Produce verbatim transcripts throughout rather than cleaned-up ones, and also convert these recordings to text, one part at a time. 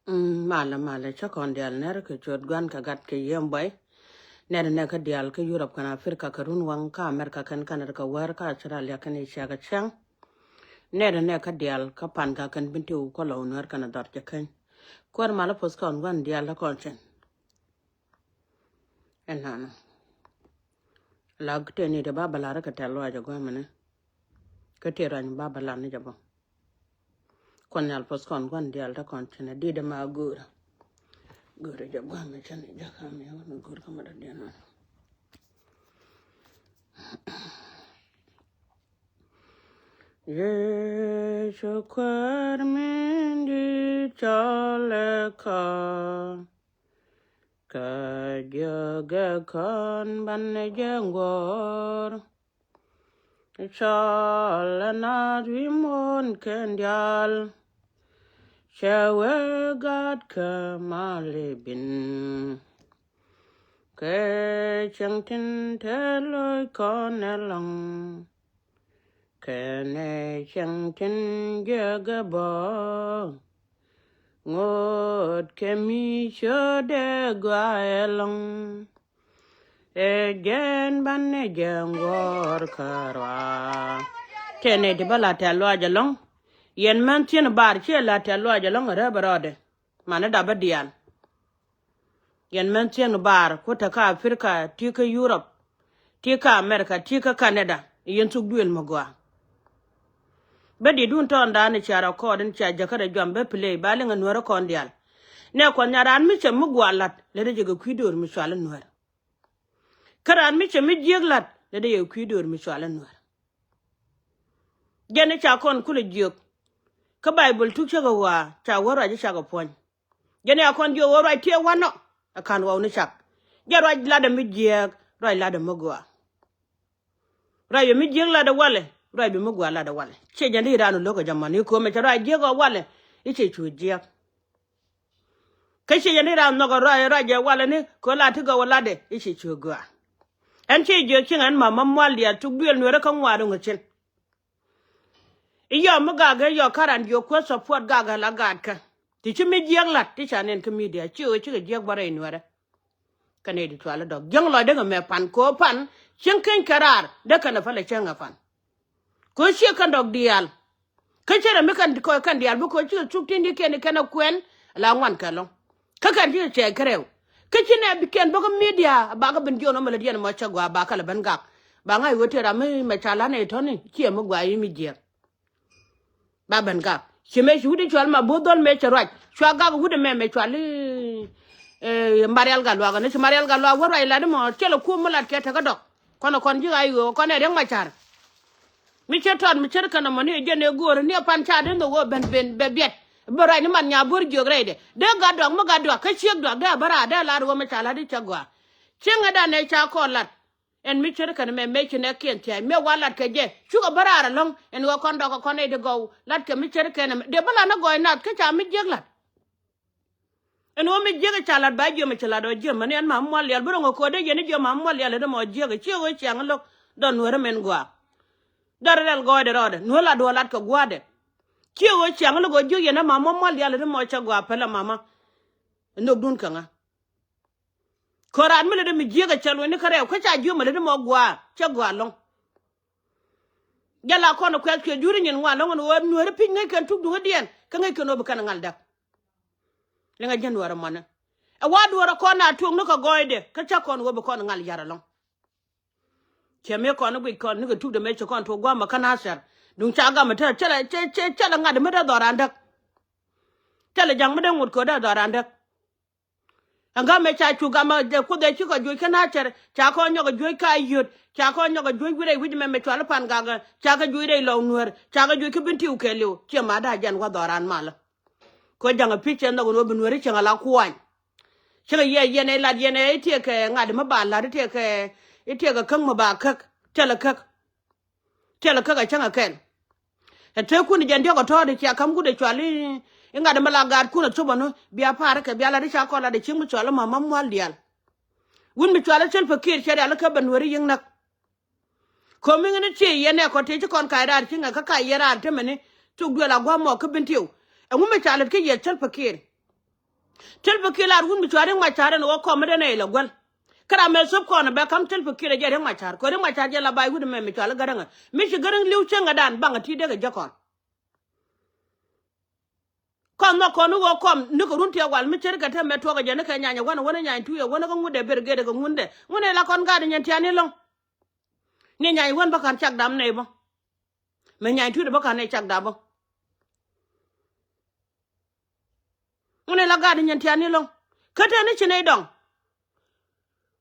Mm, malɛ, malɛ, cä kɔn diaal nɛr kɛ ciöt Gua̱n kɛ Gat kɛ Yiëë Buay. Nɛr nɛ kä diaal kä Yurop kɛnɛ Aprika kɛ runwaŋ, kä Amerika kɛnɛ Kanada kɛ wäär, kä Australia kɛnɛ Asia kɛ cäŋ. Nɛr nɛ kä diaal kä Pan Gak kɛnɛ Bentiu, kä Lou Nuɛr kɛnɛ Dhɔr Jɛ Keny. Kuäär malä puɔth kɔn Gua̱n diaal tä kɔn cin. Ɛnɔnɔ. La tëë ni ti ba bä lar kɛ tɛ̈th lɔaac ɛ gua̱a̱mɛni. Kä tëë ruac ba bä lar ni jɛ bä. Kuɔth Nhial puɔth kɔn Gua̱n diaal tä kɔn cin, ɛ di̱t ɛmɛ a go̱o̱rä. Go̱o̱rä jɛ gua̱a̱mɛ cin, jɛ kam yɛ wä ni go̱o̱r kä ma dɔ̱diɛn nɔ. Yecu Kuäär min di̱i̱t cɔl ɛ kɔ. Kä jiökɛ kɔn banɛ jɛ ŋuɔ̱ɔ̱r. Cɔl ɛ naath wi̱i̱ muɔ̱ɔ̱n kɛn diaal. Cɛ wee gat kä mal i̱ bi̱n. Kɛ cäŋ tin te lo̱c kɔn ɛlɔ̱ŋ. Kɛnɛ cäŋ tin jiäk ɛ bä. Ŋot kɛ mi ciötdɛ gɔaa ɛlɔ̱ŋ. Ɛ jɛn banɛ jɛ ŋuɔ̱ɔ̱r kärɔa. Tëë nɛy ti bä la tɛ̈th lɔaac ɛlɔ̱ŋ. Yɛn män thieen bar ciɛ la tɛ̈th lɔaac ɛlɔ̱ŋ ɛ rɛp ɛ rɔɔdɛ. Manɛ dap bä diaal. Yɛn män thieen bar ku te kä Aprika, ti kä Yurop, ti kä Amerika, ti kä Kanada, yɛn thuk duëël mi gɔaa. Bä di̱tdun tɔɔndan cia rɔ kɔɔd in cia jäkä rɛ juam bä play ba liŋ ɛ Nuäärä kɔn diaal. Nɛ kuɔth nya raan mi cɛ mi gɔaa la̱t lɛ rɛ jɛ kɛ kui̱ döör mi cual in Nuäär. Kä raan mi cɛ mi jiëk la̱t lɛ rɛ jɛ kɛ kui̱ döör mi cual in Nuäär. Jɛn i̱ ca kɔn kulɛ jiök. Kä Baibol tuk cä kɛ ɣɔaa ca wä ruac i̱ ca kɛ puɔ̱ny. Jɛn i̱ a kɔn jiök ɣöö ruac tiɛɛ wanɔ ɛ ka̱n ɣɔw ni cak. Jɛ ruac latdɛ mi jiääk, ruac latdɛ mi gɔaa. Ruac bi mi jiääk latdɛ walɛ, ruac bi mi gɔaa latdɛ walɛ. Ciɛ jɛn i̱ raan lo̱k ɛ jɛ mɔn i̱ köömɛ cɛ ruac jiääk ɣɔw walɛ i̱ cɛ cu jiääk. Kä ciɛ jɛn i̱ raan nhɔk ɛ ruac, ruac jɛ walɛ ni köö la ti gɔw ɛ latdɛ i̱ cɛ cu gɔaa. Ɛn ciɛ jiök cieŋ ɛn ma ma mual diaal tuk duëël Nuäärä kä ŋuaar in ŋucin. I̱ yɔm mi gak ɛ yɔk karan jiök kuäär support gak ɛ la gaatkä. Ti ci mi jiäk lat ti ca nɛn kä media ci ɣöö cikɛ jiäk bä rɛy Nuäärä. Kɛ nɛy ti cual i̱ dɔk jiäk lɔcdä kɛ mɛ pan kɛ ɣöö pan cieŋ keny kɛ raar dee kɛn ɛ pälɛ cäŋ ɛ pan. Kɛ ɣöö ciɛ kɛn dɔk diaal. Kä cärɛ mi kɛn kɔc kɛn diaal bi kɔc cikɛ cuk ti̱n di kɛn i̱ kɛn ɛ kuɛn la ŋuan kɛ lɔ̱ŋ. Kä kɛn cikɛ cɛɛc kärɛw. Kä ci nɛ bi kɛn bä kä media a bakɛ ben jiɔn ɔ mɛ lät yɛn mɔ cä gɔaa bakɛ lɛ ben gak. Ba ŋa̱c ɣöö tëë ram mi mɛ ca la̱t nɛ tɔ̱ni ciɛ mi gɔaa i̱ mi jiɛɛk. Ba ben gak ci mɛ ci wut i̱ cual ma bo̱o̱th dhɔl mɛ cɛ ruac cua gak wut ɛmɛ mɛ cual i̱, eh, Marial Gatluak ni ci Marial Gatluak wä ruac lat i̱ mɔ cɛ lɛ kuum mi lat kɛ tekä dɔk. Kɔn ɛ kɔn ji̱ ɣa̱c ɣöö kɔn ɛ riäŋ ma ca̱r. Mi cä tɔt mi cär kɛn ɔmɔ ni ɛ jɛn ɛ go̱o̱r ni ɛ pan ca den dhok ɣöö ben ben bɛ biɛt. Bä ruac ni man nya bo̱r jiök rɛydɛ dee gat duak mi gat duak kä ciek duak dee a bä raar dee lar ɣöö mi ca la̱t i̱ cä gɔaa. Cieŋ ɛ dan ɛ ca kɔn lat. Ɛn mi cär kɛn mɛ mɛ ci nɛ kiɛn thia̱a̱c mɛ wa lat kɛ jɛ cukɛ bä raar ɛlɔ̱ŋ ɛn ɣöö kɔn dɔk ɛ kɔn ɛ di gɔw lat kɛ mi cär kɛn ɛmɛ dee bä lat ni gɔɔy nath kä ca mi jiek lat. Ɛn ɣöö mi jiäk ca lat ba jiöm ci lat ɔ jiäm mani ɛn mam mual lial bi ro̱ŋ ɛ ko̱o̱t dee yɛn i̱ jiöm mam mual lial ɛ dee mɔ jiäk ɛ ciɛ ɣöö ciaŋ lo̱k dhɔr Nuäärä mɛn gɔaa. Dhɔr rɛl gɔɔydɛ rɔɔdɛ Nuäär lat duɔ̱ɔ̱r lat kɛ gua̱a̱dɛ. Ciɛ ɣöö ciaŋ lo̱k ɔ jiäk yɛn ɛ mam mual lial ɛ dee mɔ cɛ gɔaa pälɛ mama. Nhökdun kɛ ŋa? Kɛ raan mi lɛ dee mi jiäk ɛ cɛ luɔ̱ny ni kärɛw kä ca jiöm ɛ lɛ dee mɔ gɔaa cɛ gɔaa lo̱ŋ. Jɛ la kɔn ɛ kuɛth cuɛ juri nyin ŋuan lo̱ŋ ɛn ɣöö Nuääri pi̱c ŋäc kɛn tuk duŋädiɛn kä ŋäc kɛn ɣöö bi kɛn ɛ ŋal däk. Liŋɛ ji̱ Nuäärä mɔnɛ ɛ wa duɔ̱ɔ̱rä kɔn a tuɔ̱k ni kɛ gɔɔydɛ kä cä kɔn ɣöö bi kɔn ŋal ya̱r ɛlɔ̱ŋ. Cɛ mëë kɔn i̱ guic kɔn nikɛ tukdɛ mëë ci kɔn tuɔ̱k gua̱a̱mɛ kä Nathɛr. Duŋ ca gamɛ te cɛ lɛ cɛ cɛ cɛ lɛ ŋa̱t mi dee dhɔran däk. Cɛ lɛ ja̱ŋ mi dee ŋot kööt dee dhɔran däk. Ɛn ga̱mɛ ca cu gamɛ jɛ Kuoth ɛ cikɔ juɔc kä Nathɛr ca kɔn nyɔk ɛ juɔc ka yöt ca kɔn nyɔk ɛ juɔc wi̱rɛ wi̱c mɛmɛ cual i̱ Pan Gak ca kɛ juɔc rɛy Lɔw Nuäär ca kɛ juɔc kä Bentiu kɛɛliw ciɛ ma da̱a̱ jɛn wä dhɔran malä. Kɛ ja̱ŋ ɛ pi̱c cɛ nhɔk ɛn ɣöö bi Nuääri cieŋ ala kuany. Cikɛ yɛ yɛn ɛ lat yɛn ɛ i̱ tiɛkɛ ŋa̱t mi ba la̱t i̱ tiɛkɛ i̱ tiɛkɛ käk mi ba käk. Thilɛ käk. Thilɛ käk ɛ cäŋ ɛ kɛl. Ɛ tëëkun jɛn diɔ̱k ɛ tɔ̱ɔ̱t cia ka̱m wut ɛ cual i̱ ŋa̱t mi la gaatkun ɛ thop ɛn ɣöö bia pa̱a̱r kɛ bia la̱t i̱ ca kɔn la̱t ɛ cieŋ mi cual i̱ mama mual diaal. Wut mi cual i̱ Salva Kiir cɛ rialikä ben Nuääri yiëŋ näk. Komi ŋäni cië yɛn ɛ kɔ tëë ci kɔn kac raar ci ŋäk kä kac yɛn raar temɛni thuk duël a gua̱a̱mɔ kä Bentiu. Ɛŋu mi ca lät kä yɛ Salva Kiir. Thil pɛ kiɛ lar wun mi cua Riek Machar ɛn ɣöö kɔm mi den ɛ ilɛ guäl. Kä ram mɛ thop kɔn bɛ kam Thil pɛ kiɛ rɛ jɛ Riek Machar kɛ Riek Machar jɛ la bay wut mɛ mi cua lä Gäräŋ ɛ mi ci Gäräŋ li̱w cieŋ ɛ dan baŋ ɛ ti dee kɛ jɛ kɔn. Kɔn nhɔk kɔn ni ɣöö kɔm ni kɛ run tiɛɛk wal mi ceri kɛ te mɛ tuɔk ɛ jɛ ni kɛ nyany ɛ wän ɛ wän ɛ nyany tuuc ɛ wän ɛ kɛ ŋut dee ber gee dee kɛ ŋun dee ŋun ɛ la kɔn gaat ɛ nyɛn tiani lɔ̱ŋ. Ni nyany wän bä ka̱n cak dam nɛy bä. Mɛ nyany tuuc dee bä ka̱n nɛy cak dam bä. Ŋun ɛ la gaat ɛ nyɛn tiani lɔ̱ŋ kä te ni ci nɛy dɔŋ.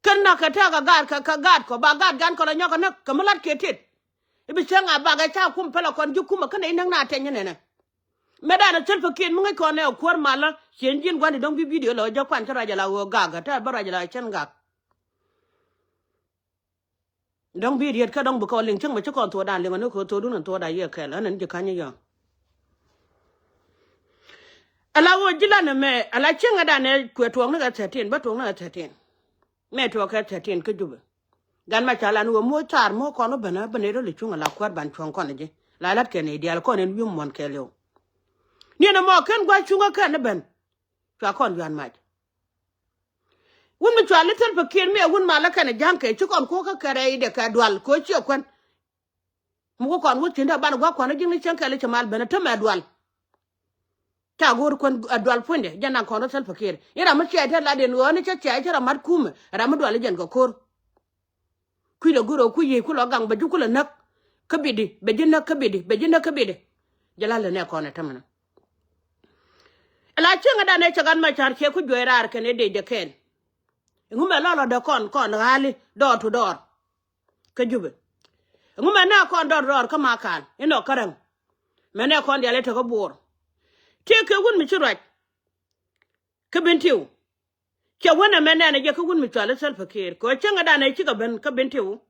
Kɛn nak kɛ tɛk kɛ gaat kɛ kɛ gaat kɔ ba gaat gan kɔ la nyɔk kɛ näk kɛ mi lat kiɛ tet. I̱ bi cäŋ a bak ɛ ca kum pɛlɛ kɔn ji̱ kumɛ kä nɛy näk na tɛny inɛnɛ. Mɛ danɛ Thil pɛ kiɛn mi ŋäc kɔn ɛ kuäär malä ciɛn ji̱n gua̱n ti dɔ̱ŋ bi bidio lɛ ɣöö jɛ kuan cä ruac ala ɣöö gak ɛ tɛ bä ruac ala cän gak. Dɔ̱ŋ bi riet kä dɔ̱ŋ bi kɔ liŋ cäŋ mɛ ci kɔn thuɔɔdan liŋ ɔ ni kɛ thuɔɔdun kɛ thuɔɔda yiëë kɛl ɣän ɛn ji̱ ka̱ny yɔ̱ɔ̱ŋ. Ala ɣöö ji̱ lanɛ mɛ ala cieŋ ɛ danɛ kuɛ tuɔɔk ni kɛ thirteen bä tuɔɔk ni kɛ thirteen. Mɛ tuɔɔk kɛ thirteen kä Jubɛ. Gan ma ca lan ɣöö moc thar moc kɔn wä ben ɛ ben ɛ röl i̱ cuŋ ala kuäär ban cuɔ̱ŋ kɔn ɛ ji̱ la la̱t kɛn i̱ diaal kɔn in wi̱i̱ muɔ̱n kɛɛliw. Niɛn ɛmɔ kɛn gua̱c cuŋä kɛn ɛ ben. Cua kɔn yuan mac. Wun mi cua li Thil pɛ kiɛn mi ɛ wun malä kɛn ɛ ja̱ŋ kɛ ci kɔn kuɔ̱k kä kɛ rɛy dɛ kɛ dual kɛ ciɛ kuän. Mi ku kɔn wä thi̱n dee ban gua̱k kuan ji̱n ni cieŋ kɛl i̱ cɛ mal ben ɛ tämɛ dual. Ca go̱o̱r kuän ɛ dual puɔ̱nydɛ jɛn naŋ kɔn rɔ Thil pɛ kiɛn i̱ ram mi ciɛ te lat in ɣöö ni cä ciɛ cä rɔ mat kumɛ ram mi dual i̱ jɛn kɛ ko̱r. Kui̱ lɛ go̱o̱r ɣöö kui̱ yiëë ku lɔ gaŋ bɛ ji̱ ku lɛ näk. Kä bidi bɛ ji̱ näk kä bidi bɛ ji̱ näk kä bidi. Jɛ la lɛ nɛ kɔn ɛ tämɛ nɔ. Ɛ la cieŋ ɛ danɛ cɛ gat ma ca̱r ciɛ ku juɔc raar kɛn ɛ dee jɛ kɛn. Ɛŋu mɛ lɔlɔ dee kɔn kɔn ɣa̱li dɔɔr tu dɔɔr. Kä Jubɛ. Ɛŋu mɛ nɛ kɔn dɔɔr dɔɔr kä ma kaal inɔ kä räŋ. Mɛ nɛ kɔn diali tekä buɔɔr. Tiek kɛ wun mi ci ruac. Kä Bentiu. Cɛ wänɛ mɛ nɛnɛ jɛ kä wun mi cuali Salva Kiir kɛ ɣöö cäŋɛ danɛ cikɛ ben kä Bentiu.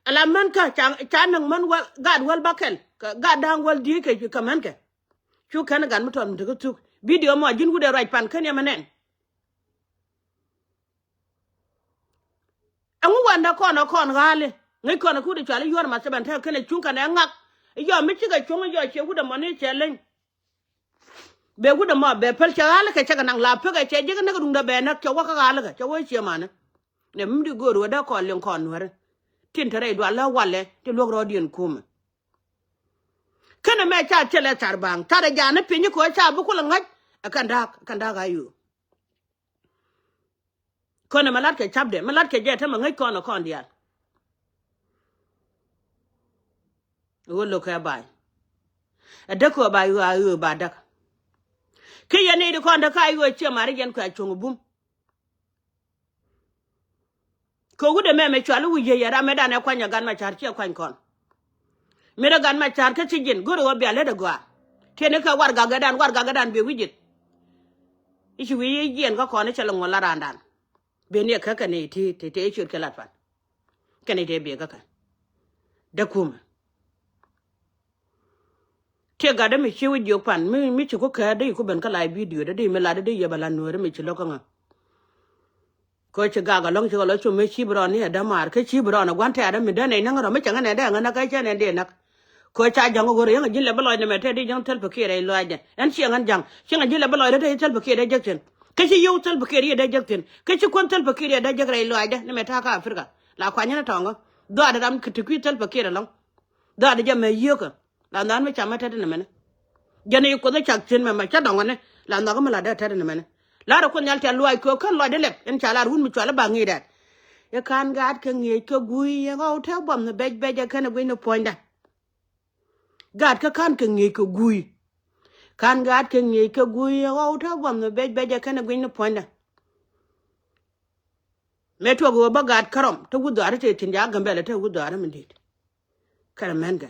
Ala män kä ca näk män gaat wäl bakɛl kɛ gaat da̱a̱ŋ wäl di̱i̱t kɛ kɛ män kɛ. Cu kɛn gat mi tɔt mi tekä thuk bidio mɔ ji̱n wut ɛ ruac pan kä niɛmɛ nɛn. Ɛŋu wandä kɔn ɛ kɔn ɣa̱li ŋäc kɔn ɛ kut ɛ cual i̱ yuɔ̱r math cɛ ben tɛk kɛn ɛ cuŋ kɛn ɛ ŋak. I̱ yɔ mi cikɛ cuŋ i̱ yɔ ciɛ wut ɛmɔ ni cɛ leny. Bɛ wut ɛmɔ bɛ päl cɛ ɣa̱li kɛ cɛ kɛ naŋ la pek ɛ cɛ ji̱ kɛ näk duŋdɛ bɛ näk cɛ wä kä ɣa̱li kɛ cɛ wä ciɛ manä. Nɛ mi di go̱o̱r wä dee kɔn liŋ kɔn nuäri. Tin te rɛy dual lä walɛ ti luäk rɔɔdiɛn kumɛ. Kɛnɛ mɛ ca thilɛ thar ba̱a̱ŋ thar ɛ ja̱a̱n ni piny kɛ ɣöö ca bi kulɛ ŋäc. Ɛ kɛn da̱a̱k ɛ kɛn da̱a̱k a yöö. Kɔnɛ mɛ latkɛ capdɛ mɛ latkɛ jɛ te mɛ ŋäc kɔn ɛ kɔn diaal. Ɣöö lo̱kɛ ba̱a̱y. Ɛ däk kɛ ɣöö ba̱a̱y ɣöö a ɣöö ba däk. Kä yɛn nɛy di kɔn däk ka ɣöö ciɛ mari yɛn kuɛ a cuɔ̱ŋ ɛ bum. Kɛ wut ɛmɛ mɛ cual i̱ wi̱c yɛ yɛ ram mɛ danɛ kuany ɛ gan ma ca̱r ciɛ kuany kɔn. Mi rɛ gan ma ca̱r kä ci ji̱n go̱rɛ ɣöö bia lät ɛ gɔaa. Tiɛni kɛ warɛgak ɛ dan warɛgak ɛ dan biɛ wi̱c ji̱th. I̱ ci wi̱c i̱ jiɛn kä kɔn i̱ cɛ lɛ ŋuɔ̱l la raandan. Biɛ ni ɛ kä kɛ ni ti ti ti i̱ ciöt kɛ lat pan. Kɛ ni ti biɛ kä kɛ dee kumɛ. Tiɛ gat dee mi ci wi̱c jiök pan mi mi ci ku kɛɛr dee yi ku ben kä live video dee dee mi lat dee yɛ bɛ la nuääri mi ci lo̱k kä ŋä. Kɛ ci gak alɔ̱ŋ ci kɛ lɔ com mëë ci bi rɔɔn ni ɛ dämaar kä ci bi rɔɔn ɛ gua̱n tɛɛr mi dee nɛy näŋ rɔ mi cɛ ŋä nɛ dee ŋä näk kä cɛ nɛ dee näk. Kɛ ca ja̱ŋ ɣöö yäŋ ji̱n lɛ bi lɔcdɛ mɛ te di ja̱ŋ Salva Kiir rɛy lɔaacdɛ ɛn ciɛ ŋän ja̱ŋ ciɛ ŋän ji̱n lɛ bi lɔcdɛ te Salva Kiir dee jek thi̱n. Kä ci yio̱w Salva Kiir yɛ dee jek thi̱n kä ci kuän Salva Kiir yɛ dee jek rɛy lɔaacdɛ ni mɛ ta̱a̱ kä Africa. La kuanyä ni tɔ̱ŋä dhuaatdɛ ram kɛ ti kui̱ Salva Kiir ɛlɔ̱ŋ. Dhuaatdɛ jɛ mɛ yieekä. La nhan mi camä tetdä ni mɛnɛ. Jɛn i̱ kuoth i̱ cak cin mɛmɛ cä dɔŋä ni la nhɔkä mi la dee tetdä ni mɛnɛ. La̱rä kuoth nhial tial luaac köök kän lɔcdä lɛp in ca lar wun mi cual i̱ ba ŋi̱i̱c dɛɛt. I̱ ka̱n gaat kɛ ŋi̱eec kɛ gui̱i̱ yɛ ɣɔw te buɔm ni bɛc bɛc ɛ kɛn ɛ gui̱c ni puɔ̱nydä. Gaat kä ka̱n kɛ ŋi̱eec kɛ gui̱i̱. Ka̱n gaat kɛ ŋi̱eec kɛ gui̱i̱ yɛ ɣɔw te buɔm ni bɛc bɛc ɛ kɛn ɛ gui̱c ni puɔ̱nydä. Mëë tuɔk ɣöö bä gaat kärɔm te wut dhɔaari te thi̱n ca Gambɛlɛ te wut dhɔaari mi di̱i̱t. Kɛnɛ mɛnkɛ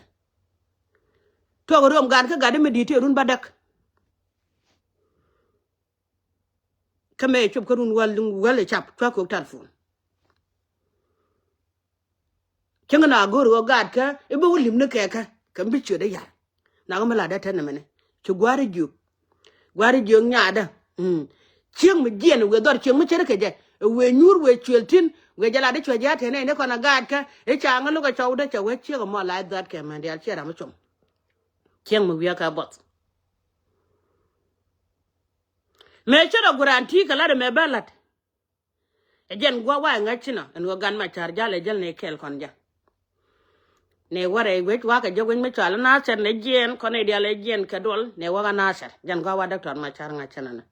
tuɔk ɣöö röm gaat kä gatdi mi di̱i̱t te run bädäk. Kä mëë cop kä run wäl wäl ɛ cap cua kök talpon. Cäŋ na go̱o̱r ɣöö gaat kä i̱ bä wä li̱m ni kɛ kä kɛ mi bi ciötdä yar. Nakä mi latdä tɛn ɛmɛnɛ ci gua̱a̱r i̱ jiök. Gua̱a̱r i̱ jiök nyaatdä. Cieŋ mi jiɛn wëë dhɔr cieŋ mi ce̱tkɛ jɛ. Wëë nyuur wëë cuël thi̱n wëë jɛ latdä cuɛ jɛ a tɛn nɛy ni kɔn a gaat kä i̱ ca ŋä lo̱k a cɔwdä cɛ wee ciek ɛmɔ la i̱ dhɔtkɛ mɛn diaal ciɛ ram mi com. Cieŋ mi wiäkä buɔth. Mëë cä rɔ guran ti kɛ lat ɛmɛ bä lat. Ɛ jɛn guɔ wa ɛ ŋäc cinɔ ɛn ɣöö gan ma ca̱r jal ɛ jäl ni kɛɛl kɔn jɛ. Ni wä rɛy wec wakɛ jɛ wec mi cual Nasir ni jiɛn kɔn i̱ dial ɛ jiɛn kɛ duɔl ni wä kä Nasir jɛn guɔ wa dɔktɔr ma ca̱r ŋäc cinɔ ni.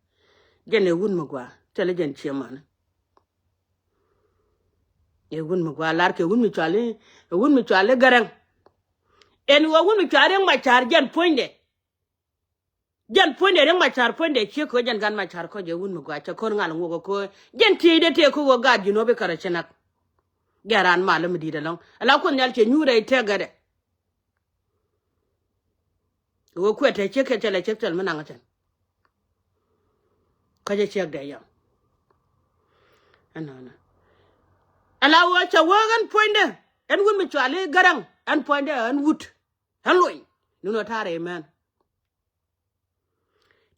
Jɛn ɛ wun mi guɔ thilɛ jɛn ciɛ mani. Ɛ wun mi guɔ lar kɛ wun mi cual i̱ ɛ wun mi cual i̱ Gäräŋ. Ɛn ɣöö wun mi cual i̱ ma ca̱r jɛn puɔ̱nydɛ. Jɛn puɔ̱nydɛ Riek Machar puɔ̱nydɛ ciek kɛ jɛn gan Machar kɔc jɛ wun mi gua̱c cɛ ko̱r ŋal ŋuɔk kɛ ko̱ jɛn tiecdɛ tëë kä ɣöö gaat ji̱ nuɔ̱p i̱ kärɛ ci nak. Jɛn raan malä mi di̱i̱t ɛlɔ̱ŋ ala Kuoth Nhial ciɛ nyuur rɛy tëkädɛ. Ɣöö kuɛ te ciek kɛ cɛ lɛ ciek thil mi naŋ cɛn. Kä jɛ ciek dee yɔm. Ɛnɔnɔ ala ɣöö cɛ wee ɣän puɔ̱nydɛ ɛn wun mi cuali Gäräŋ ɛn puɔ̱nydɛ ɛn wut ɛn lony. Nunɔ ta̱a̱ rɛy mɛn.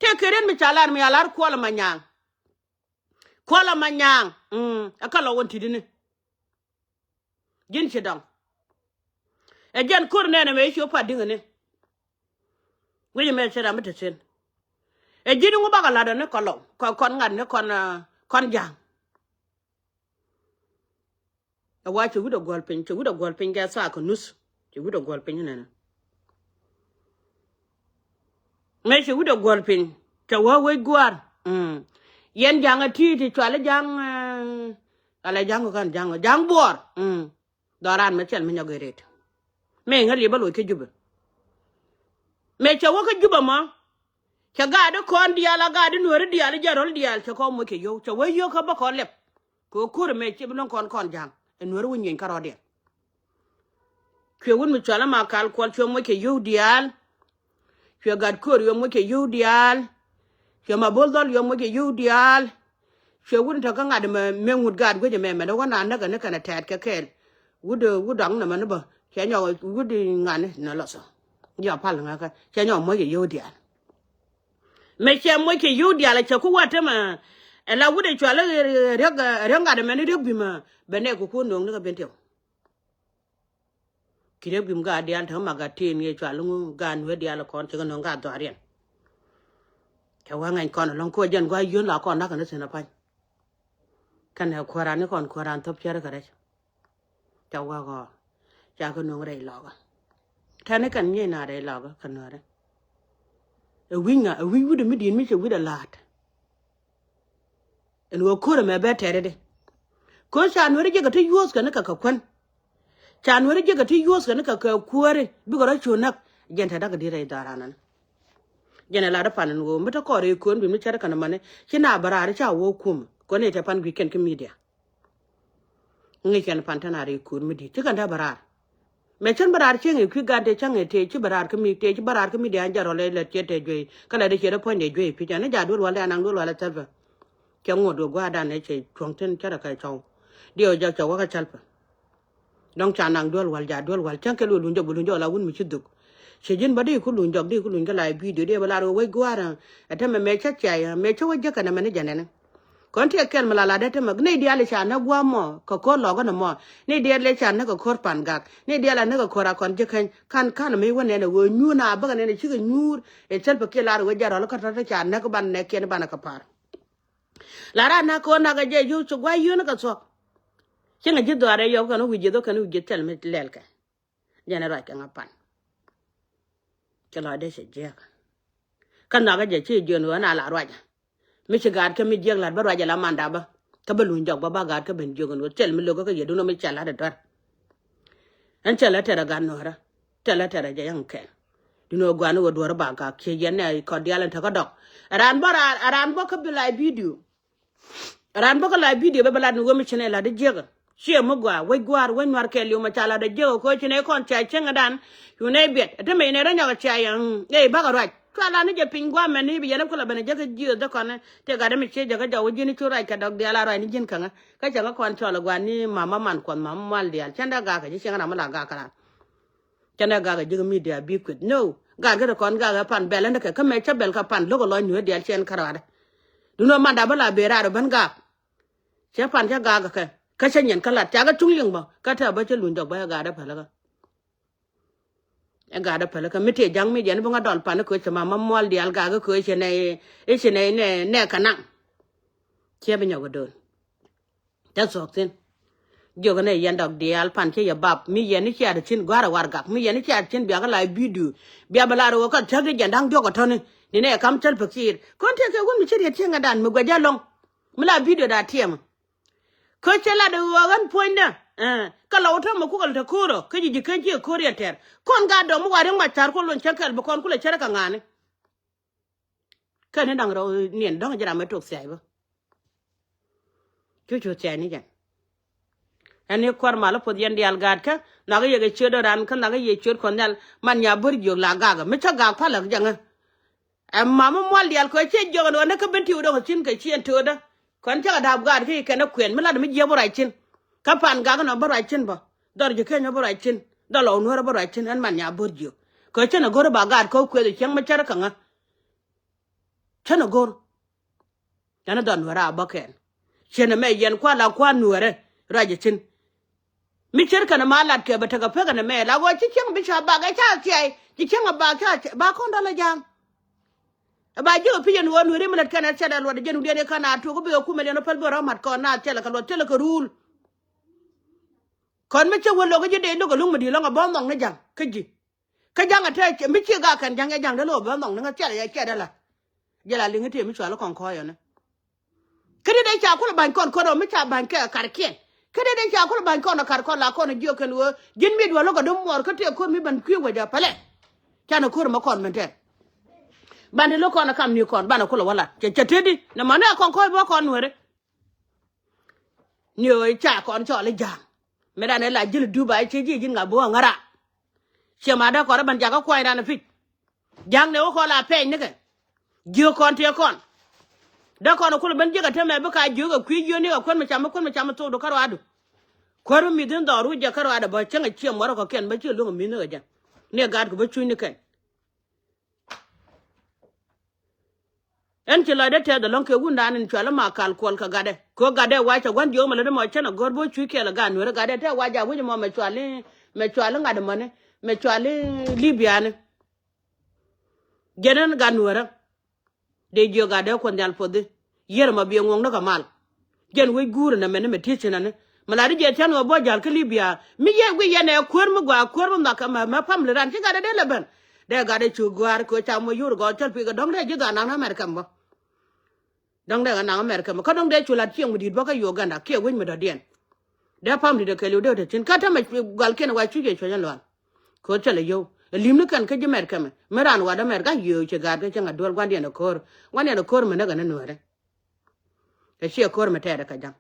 Tëë kɛ riet mi ca lar mi a lar Kuɔl Manyaŋ. Kuɔl Manyaŋ. Mm, ɛ kä lɔ wä ti̱tini. Ji̱n ci dɔŋ. Ɛ jɛn ko̱r nɛnɛ mɛ i̱ ci wä pat diŋɛ ni. Wi̱c mɛ ci ram mi te thi̱n. Ɛ ji̱n iŋu bakɛ lat ɔ ni kɔn lɔ kɔn ŋa̱t ni kɔn, ah, kɔn ja̱a̱ŋ. Ɛ wa cɛ wi̱cdɛ guɔ̱l piny, cɛ wi̱cdɛ guɔ̱l piny kɛ thaak kɛ nuth. Cɛ wi̱cdɛ guɔ̱l piny nɛnɛ. Mëë cɛ wi̱cdɛ guɔ̱l piny cɛ wä wec gua̱a̱r. Mm. Yɛn ja̱ŋ ɛ ti̱i̱ ti cual i̱ ja̱ŋ, eh, ala ja̱ŋ kɔ̱ ka̱n ja̱ŋ, ja̱ŋ buɔɔr. Mm. Dhɔran mɛ thil mi nyɔk i̱ ret. Mëë ŋäl yɛ bä loc kä Jubɛ. Mëë cɛ wä kä Jubɛ mɔ. Cɛ gaat i̱ kɔn diaal a gaat i̱ nuääri diaal i̱ jɛ rɔl diaal cɛ kɔn moc kɛ yio̱w cɛ wä yio̱w kä bä kɔn lɛp. Kɛ ɣöö ko̱r ɛmɛ ci bi lo̱ŋ kɔn kɔn ja̱a̱ŋ ɛ nuääri wä nyieny kärɔɔdiɛn. Cuɛ wut mi cual ama kal kuɔl cuɛ moc kɛ yio̱w diaal. Cuɛ gat ko̱r yio̱w moc kɛ yio̱w diaal. Cuɛ ma bo̱l dhɔl yio̱w moc kɛ yio̱w diaal. Cuɛ wut ni tɔ̱ kä ŋa̱t mɛ mɛ ŋut gaat guic ɛmɛ mɛ ni wä na näk ɛ ni kɛn ɛ tɛɛt kɛ kɛɛl. Wut, wut dɔŋ nɛ mɛ ni bä cɛ nyɔk wut ŋa̱t ni nɛ lɔthɔ. Yɔ pal ŋäkä cɛ nyɔk moc kɛ yio̱w diaal. Mëë cɛ moc kɛ yio̱w diaal ɛ cɛ ku wä temɛ. Ɛ la wut ɛ cual ɛ riäk, ɛ riäk ŋa̱t ɛmɛn riäk bimɛ bɛ nɛɛk kɛ kuɔn nööŋni kɛ ben tiɛw. Ki riäk bim gaat diaal te kä mak gat tin yɛ cual ŋu gaat nueer diaal ɛ kɔn cɛ kɛ nööŋ gaat dhɔaariɛn. Cɛ wä ŋɛny kɔn ɛlɔ̱ŋ kuɔ jɛn gua̱c yio̱n la kɔn na̱k kɛn thi̱n ɛ pa̱ny. Kɛnɛ kuääran ni kɔn kuääran thop cärä kɛ rɛc. Ca wä kɔ ca kɛ nuŋ rɛy lɔkä. Tɛni kɛn nyiec na rɛy lɔkä kɛ nuäärä. Ɛ wi̱c ŋa ɛ wi̱c wi̱cdɛ mi di̱i̱t mi cɛ wi̱cdɛ la̱a̱t. Ɛn ɣöö ko̱r ɛmɛ bɛ tɛrɛ di. Ko̱r ca nuäärä jiäkä ti yuɔ̱th kɛn kɛ kɛ kuän. Ca nuäärä jiäkä ti yuɔ̱th kɛn kɛ kɛ kuääri bikɛ rɔ cu näk. Jɛn tɛ da̱k di rɛy dhɔaran ɛn. Jɛn ɛ lat ɛ pan ɛn ɣöö mi te kɔɔr ɛ ko̱n bi mi cär kɛn ɛmɛni ci na bɛ raar ca wä kum. Kɔn ɛ tɛ pan gui̱c kɛn kä midia. Ŋi̱c kɛn pan tɛn a ri kuut mi di̱t ci kɛn dee bä raar. Mɛ cän bä raar cieŋ i̱ kui̱ gat dee cäŋ i̱ tëë ci bä raar kä mi tëë ci bä raar kä mi dee an jɛ rɔl ɛ lät ciɛ tëë juey kä lät dee ciɛ dee puɔ̱ny dee juey pi̱c ɛn ni jaat duel wal dee anaŋ duel wal ɛ thäl pɛ. Cɛ ŋot duel gua̱a̱r dan ɛ cɛ cuɔ̱ŋ thin cärɛ kɛ cɔw. Diɛw jɛ cɛ wä kä cäl pɛ. Dɔ̱ŋ ca naŋ duel wal jaat duel wal cäŋ kɛ luel luny jɔk bi luny jɔk la wun mi ci dhuk. Ci ji̱n bä di ku luny jɔk di ku luny kä la bidio di bä lar wec gua̱a̱r. Ɛ te mɛ mɛ cä cia yɛ mɛ cä wä jek kɛnɛ mɛ ni jɛ nɛnɛ. Kɔn tiɛ kɛl mi la la dee te mɛ ni diaal i̱ ca nä gua̱a̱ mɔ kɛ ko̱r lɔkä ni mɔ. Ni diaal i̱ ca nä kɛ ko̱r pan gak ni diaal a nä kɛ ko̱r a kɔn jek kɛny kan kan mi wä nɛnɛ wee nyuur na bäkɛ nɛnɛ cikɛ nyuur. Ɛ thil pɛ kiɛ lar wee jɛ rɔl kä tɔ̱ te ca nä kä ban nɛ kiɛn ban kɛ par. La ra na ko̱r na kɛ jɛ yio̱w ci gua̱a̱ yio̱w ni kɛ thuɔ̱k. Cieŋ a ji̱ dhuaar ɛ yɔk kɛn wi̱c ji̱ dhok kɛn wi̱c ji̱ thil mi lɛl kɛ. Jɛn ɛ ruac kɛ ŋa pan. Cɛ lɔcdɛ cɛ jiääk. Kä nhɔakä jɛ ci jiön ɣöö na la ruacä. Mi ci gaat kä mi jiääk la̱t bä ruacä la manda bä. Kä bä luny jɔk bä ba gaat kä ben jiök ɛn ɣöö thil mi lo̱kä kä yɛ duundä mi cɛ la̱t ɛ duer. Ɛn cɛ lä tɛrɛ gat nuäärä. Cɛ lä tɛrɛ jɛ yäŋ kɛn. Duundä ɣöö gua̱a̱n ɣöö duäärä ba gak ciɛ yɛn nɛ kɔt diaal ɛn tekä dɔk. Ɛ raan bä raan ɛ raan bä kä bi la bidio. Raan bä kä la bidio bɛ bɛ lat ni wä mi ci nɛ lat di jiäkä. Ciɛ mi gɔaa wec gua̱a̱r wec nua̱r kɛɛliw mɛ ca lat di jiäkä koci nɛ kɔn cia cieŋädan. Cu nɛ biɛt ɛ te mec nɛ rɔ nyɔk cia yɛ. Ŋiɛc bakɛ ruac cua lat ni jɛ piny gua̱a̱r mɛn ni bi yɛn ɛ kulɛ ben ɛ jek kä jiöth dee kɔn. Tëë gat dee mi ciec jɛ kä jɔk wä ji̱n cu ruac kɛ dɔk diaal a ruac ni ji̱n käŋä. Kä cɛ ŋä kɔn cɔl ɛ gua̱a̱r ni mama man kuɔth mama mal diaal cɛn dee gak kɛ ji̱ cieŋädan mi la gak kɛ ran. Cɛn dee gak ɛ ji̱ kä midia bi kueth no. Gak kä dee kɔn gak ɛ pan bɛl ɛn dee kɛ kä mɛ cä bɛl kä pan lo̱k ɛ lɔc nueer diaal cɛn kä ruaadɛ. Duundä manda bä la bëë raar ɔ ben gak. Cɛ pan cä gaak kɛ kä cä nyin kä lat ca kɛ cuŋ liŋ bä kä tɛ bä cä luny dɔk bä cä gaak dä päl kä. Ɛ gat ɛ pälikä mi tëë ja̱ŋ mi jɛn bi ŋa dɔl pan i̱ köö cɛ ma ma mual diaal gak i̱ köö cɛ nɛ i̱ cɛ nɛ nɛ nɛ kɛ naŋ. Ciɛ bi nyɔk i̱ do̱n. Cä thuɔ̱k thi̱n. Jiök inɛ yɛn dɔk diaal pan cä yɛ bap mi yɛn i̱ ciaat i̱ cin gua̱a̱r ɛ warɛgak mi yɛn i̱ ciaat i̱ cin biakä la i̱ bidio. Bia bi la rɛ wä kä thiäk i̱ jɛn da̱ŋ diɔ̱k ɛ tɔ̱ni. Ni nɛ kam thäl pek thiir kɔn tëë kɛ wun mi ci riet cieŋ ɛ dan mi guɛc jɛ lɔŋ. Mi la bidio da tiɛmä. Kä cɛ lat ɛ ɣöö ɣän puɔ̱nydä. Kä la wä tɔ̱ mɛ kukɛ lɛ te ko̱r ɔ kä ji̱ ji̱ ken ci ɛ ko̱r yɛ tɛr kɔn gaat dɔm mi wa riäŋ ma ca̱r kɔ luɔ̱ny cä kɛl bi kɔn kulɛ cärä kɛ ŋa̱a̱ni. Kɛn ni da̱ŋ rɛw niɛn dɔ̱ŋ ji̱ ram mɛ tok thia̱a̱c bä. Cu cu thia̱a̱c ni jɛn. Ɛn ni kuäär mal i̱ puɔth yɛn diaal gaatkä nhɔakä yɛ kɛ ciöt ran kä nhɔakä yɛ ciöt kɔn nhial man nya bär jiök la gakä mi cä gaak paläk jɛŋä. Ɛ mamä mual diaal kɛ ciɛ jiök ɛn ɣän ni kä ben tiw dɔ̱ŋ cin kɛ ciɛn töötdä. Kɔn cakɛ da̱a̱p gaat kä i̱ kɛn ɛ kuɛn mi lat mi jiɛ bä ruac cin. Kä pan gak ɛn ɔ bä ruac cin bä dhɔr ji̱ keny ɔ bä ruac cin dhɔr lɔ nuäär ɔ bä ruac cin ɛn man nya bo̱r jiök. Kɛ cin ɛ go̱r ɛ ba gaat kä kueth ɛ cieŋ mi cär kä ŋä. Cin ɛ go̱r. Ɛn ɛ dhɔr nuäärä a bä kɛn ciɛn ɛmɛ yɛn kua̱r la kua̱r nuäärä ruac ɛ cin. Mi cir kɛn ma lat kɛ bɛ tekɛ pek ɛn ɛmɛ la ɣöö ci cieŋ bi ca bak ɛ ca thiay ci cieŋ ɛ bak ca ba kɔn dɔl ɛ ja̱a̱ŋ. Ɛ ba jiök ɛ pi̱c ɛn ɣöö nueri mi lät kɛn ɛ thiat ɛ luɔt ɛ jɛn wundiɛn i̱ kɛn a tuɔk i̱ bi ɛ kumɛ liɛn ɔ päl bi rɔ̱ mat kɔn na thiɛl ɛ kɛ luɔt thiɛl ɛ kɛ ruul. Kɔn mi cä wä lo̱k i̱ ji̱ dee lo̱k ɛ luŋ mi di̱i̱t lɔ̱ŋ ɛ bä nhɔk ni ja̱ŋ kä ji̱. Kä ja̱ŋ ɛ te mi ci gak kɛn ja̱ŋ ɛ ja̱ŋ dee lo̱k ɛ bä nhɔk ni ŋä thiɛl ɛ yɛ ciɛt ɛ la. Jɛ la liŋ i̱ tëë mi cual i̱ kɔn kɔɔyɔ ni. Kä di dee ca kulɛ ba̱ny kɔn kɔn ɔ mi ca ba̱ny kɛ karkiɛn. Kä di dee ca kulɛ ba̱ny kɔn ɔ kar kɔn la kɔn ɔ jiök kɛn ɣöö ji̱n mi duɔl lo̱k ɔ dom muɔɔr kä tëë ko̱r mi ban kui̱ wec ɛ pälɛ. Canɛ ko̱r mɛ kɔn mɛn tɛn. Ban di lo̱k kɔn ɔ kam ni kɔn banɛ kulɛ wä lat cɛ cɛ tëëdi nɛ mɔ ni a kɔn kɔc bä kɔn nuɛri. Ni ɣöö ca kɔn cɔl i̱ ja̱a̱ŋ. Mëë dan ɛ la ji̱n i̱ dup a i̱ ci ji̱ ji̱n ŋa bi ɣɔ̱ŋ ŋära. Ciɛ ma dee kɔn i̱ ban jakä kuany ran i̱ pi̱c. Ja̱a̱ŋ ni wä kɔn la pɛɛny nikɛ. Jiök kɔn tëë kɔn. Dee kɔn i̱ kulɛ ben jiäk ɛ temɛ bi ka jiök ɛ kui̱ jiöni kɛ kuän mi cam mi kuän mi cam mi thokdu kä ruaadu. Kuäär mi mi̱th in dhɔru jɛ kä ruaadu bä cäŋ ɛ ciɛ muɔrä kɔ̱kiɛn bä ciɛ luäŋ ɛ mi̱th nikɛ jɛ. Ni ɛ gaatku bä cuny nikɛn. Ɛn ci lɔcdɛ tɛth ɛlɔ̱ŋ kɛ wundan in cuali ma kal kuɔl kɛ gatdɛ kɛ ɣöö gatdɛ wac cɛ gua̱n jiök mɛ lätdɛ mɔ cä nɛ go̱r bä cuc kɛɛl ɛ gat nueeri gatdɛ tɛ wac a wi̱c mɔ mɛ cuali mɛ cuali ŋa̱t mɔni mɛ cuali Libyani. Jɛn ɛn gat nueerä dee jiök gatdɛ kuɔth nhial puɔthi. Yier ɛmɔ biɛ ŋuɔ̱ŋni kɛ mal. Jɛn wec guur ɛn ɛmɛni mɛ tiec cin ɛni mɛ la di jɛ tian ɣä bä jäl kä Libya mi yɛ wi̱c yɛn ɛ kuäär mi gɔaa kuäär mi nhɔk kɛ mɛ family ran ci gat ɛ dee lɛ ben. Dee gat ɛ cu gɔ̱a̱r kɛ ca mɔ yur gɔɔth cäl pi kɛ dɔ̱ŋ dee ji̱ dhɔaar naŋ ni America mi bä. Dɔ̱ŋ dee kɛ naŋ America mi kä dɔ̱ŋ dee cu lat cieŋ mi di̱i̱t bä kä Uganda kiɛ wec mi dɔ̱diɛn. Dee family dee kɛɛliw dee te cin kä te mɛ gualkiɛn ɛ wa cuc ɛ cuec ɛn lual. Kɛ ɣöö thilɛ yio̱w ɛ li̱mni kɛn kä ji̱ mɛt kɛmɛ mi raan wat America yio̱w ci gaat kä cäŋ a duel gua̱ndiɛn ɛ ko̱r. Gua̱ndiɛn ɛ ko̱r mi näk ɛn ɛ nueeri. Ɛ ciɛ ko̱r mi tɛɛt ɛ kɛ ja̱ŋ.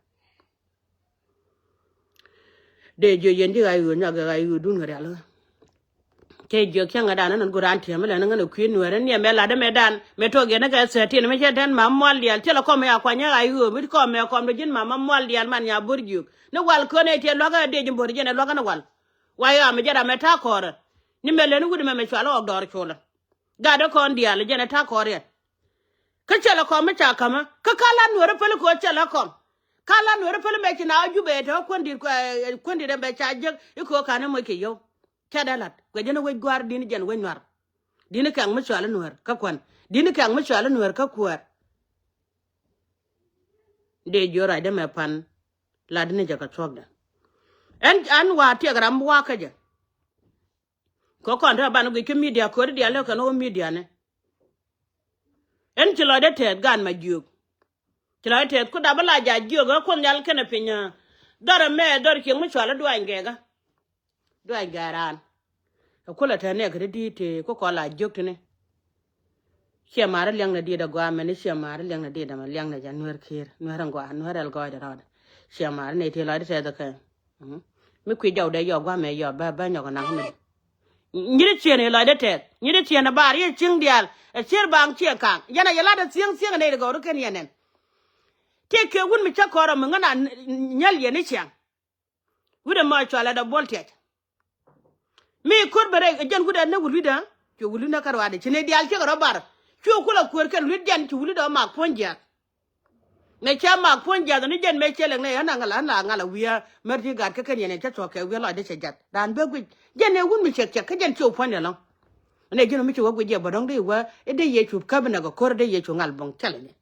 Dee jiök yɛn ji̱ ɣa̱c ɣöö nyɔk ɛ ɣa̱c ɣöö duun kɛ rial ɣä. Cɛ jiök cäŋ ɛ dan ɛn ɣän go̱r raan tiɛm mi lɛn ɣän ɛ kui̱ nueeri ni ɛmɛ lat ɛmɛ dan mɛ tuɔk yɛn ɛ kɛ thirteen mi cɛ tɛn ma mual diaal thilɛ kɔm ɛ ya kuany ɛ ɣa̱c ɣöö mi kɔm ɛ kɔm dɔ ji̱n ma ma mual diaal man nya bo̱r jiök ni wal kön ɛ tiɛ luakä ɛ dee ji̱ bo̱r jiɛn ɛ luakä ni wal. Wa yɔ mi jɛ ram ɛ ta̱a̱ kɔɔrɛ ni mɛ leni wut mɛ mɛ cual ɣɔk dɔɔr colä. Gat ɛ kɔn diaal jɛn ɛ ta̱a̱ kɔɔrɛ. Kä cɛ lɛ kɔm mi ca ka̱mä kä ka la nueeri päli kɛ ɣöö cɛ lɛ kɔm. Ka la nueeri päli mɛ ci na ɣä jupɛ ɛ te ɣä kuändit kuändit ɛmɛ ca jek i̱ kɛ ɣöö ka̱n ɛ moc kɛ yio̱w. Cɛ dee la̱t guɛ jɛn ɛ wec gua̱a̱r di̱n jɛn wec nuar. Di̱n kɛŋ mi cual i̱ nueer kä kuän di̱n kɛŋ mi cual i̱ nueer kä kuäär. Dee jiö rac dee mɛ pan. Lat ni jɛ kɛ thuɔ̱kdɛ. Ɛn ɛn wa tiɛk ram bi wakä jɛ. Kɛ kɔn te ban guic kä midia kööri diaal lɛ kɛn ɣöö midia ni. Ɛn ci lɔcdɛ tɛth gan ma jiök. Ci lɔcdɛ tɛth ku dap bi la ja jiök ɣä kuoth nhial kɛnɛ piny. Dhɔr ɛmɛ dhɔr cieŋ mi cual i̱ duany gɛkä. Duany gɛk raan. Ɛ kulɛ te nɛɛk ri di̱i̱t tëë ku kɔn la jiök tini. Ciɛ ma̱a̱r i̱ liɛŋnɛ diet ɛ gɔaa mɛn i̱ ciɛ ma̱a̱r i̱ liɛŋnɛ diet ɛmɛ liɛŋnɛ jɛ nueer ki̱i̱r nueer ɛn gɔaa nueer ɛl gɔɔydɛ rɔɔdɛ. Ciɛ ma̱a̱r i̱ nɛy tëë lɔcdɛ tɛth ɛ kɛ. Mi kui̱ jɔwdɛ yɔ gua̱mɛ yɔ bä bä nyɔk ɛ naŋ mi. Nyi di ciën i̱ lɔcdɛ tɛth nyi di ciën ɛ bar yɛ cieŋ diaal ɛ cier baŋ ciɛ kaŋ yɛn a yɛ lat ɛ thieŋ thieŋ ɛ nɛy di gɔw ri ken yɛn ɛn. Tëë kɛ wun mi cä kɔn rɔ mi ŋän a nyäl yɛn i̱ ciaŋ. Wi̱cdɛ mɔ cualɛ dɔ buɔl tiɛc. Mi ko̱r bɛ rɛy ɛ jɛn wi̱cdɛ ni wului̱dä. Cuɛ wului̱dä kä ruaadɛ ci nɛy diaal ciek rɔ bar. Cuɛ kulɛ kuäär kɛn lui̱t jɛn ci wului̱dä mak puɔ̱ny jiath. Mɛ cɛ mak puɔ̱ny jiath ni jɛn mɛ cɛ lɛŋ nɛ ɣän aŋäl ɣän la ŋäl a wi̱i̱ mär ti gat kä kɛn yɛn ɛ cä thuɔ̱k kɛ wi̱i̱ lɔcdɛ cɛ jiath. Raan bɛ guic jɛn ɛ wun mi cɛk cɛk kä jɛn ci wä puɔ̱nydɛ lɔ̱ŋ. Nɛ ji̱n mi ci wä guic jɛ bä dɔ̱ŋ dee wä i̱ dee Yecu käp nɛ kɛ ko̱r i̱ dee Yecu ŋal buɔ̱ŋ cɛ lɛ ni.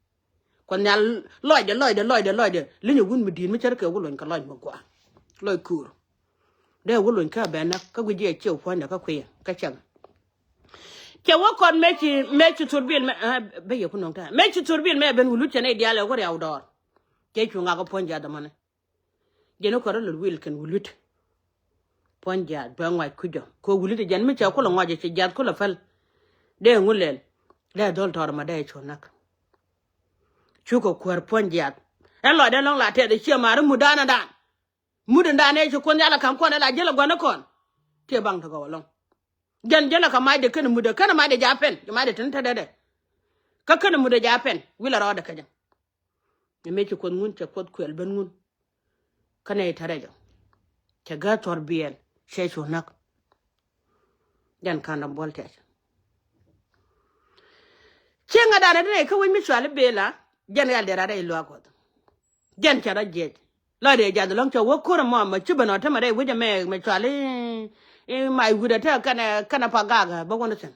Kuɔth Nhial lɔcdɛ lɔcdɛ lɔcdɛ lɔcdɛ li̱ny ɛ wun mi di̱i̱t mi cär kɛ wä luɔ̱ny kɛ lɔc mi gua̱a̱. Lɔc ko̱r. Dee wä luɔ̱ny kä bɛn näk kä guic jɛ ci wä puɔ̱nydɛ kä kui̱ kä cɛk. Cɛ wä kɔn mëë ci, mëë ci thurbil mɛ, ah, bä yɛ ku nɔŋ ta̱a̱. Mëë ci thurbil mɛ ben wi̱i̱ lut cɛ nɛy diaal ɛ wä riaw dɔɔr. Cɛ cu ŋak kä puɔ̱ny jiath dämani. Jɛn i̱ kɔn rɔ lät wi̱i̱ kɛn wi̱i̱ lut. Puɔ̱ny jiath bɛ ŋɔac kucä. Kɛ wi̱i̱ lut jɛn mi cɛ kulɛ ŋɔac cɛ jiath kulɛ päl. Dee ŋu lɛl. Dee dhɔl tɔɔr ma dee cu näk. Cukɛ kuäär puɔ̱ny jiath. Ɛn lɔcdɛ lɔ̱ŋ la tɛth ɛ ciɛ ma̱a̱r i̱ mut da̱a̱n ɛ da̱a̱n. Mut in da̱a̱n ëë ci Kuoth Nhial ɛ ka̱m kɔn ɛ la ji̱l ɛ gua̱n ɛ kɔn. Tiee baŋ tekɛ wä lɔ̱ŋ. Jɛn ji̱l ɛ kɛ macdɛ kɛn mutdɛ kɛn macdɛ ja̱ pɛn. Macdɛ tin te dee dee. Kä kɛn mutdɛ ja̱ pɛn wi̱l ɛ rɔɔdɛ kɛ jɛ. Ɛ mëë ci Kuoth ŋun cɛ Kuoth kuɛl ben ŋun. Kä nɛy te rɛc ɔ cɛ gäth thɔr biɛl cɛ cu näk. Jɛn ka̱n dɔ̱ŋ buɔl tɛc. Cieŋ ɛ danɛ ti nɛy kä wec mi cuali bela. Jɛn ɣɛl dee rat rɛy luaak Kuɔth. Jɛn cɛ rɔ jiɛc. Lɔcdɛ jiath ɛlɔ̱ŋ cɛ wä ko̱r ɛmɔ mɛ ci ben ɔ tämɛ rɛy wec ɛmɛ mɛ cuali i̱, i̱ may wi̱cdɛ te kɛnɛ kɛnɛ pa gak ɛ bä wä ni thi̱n.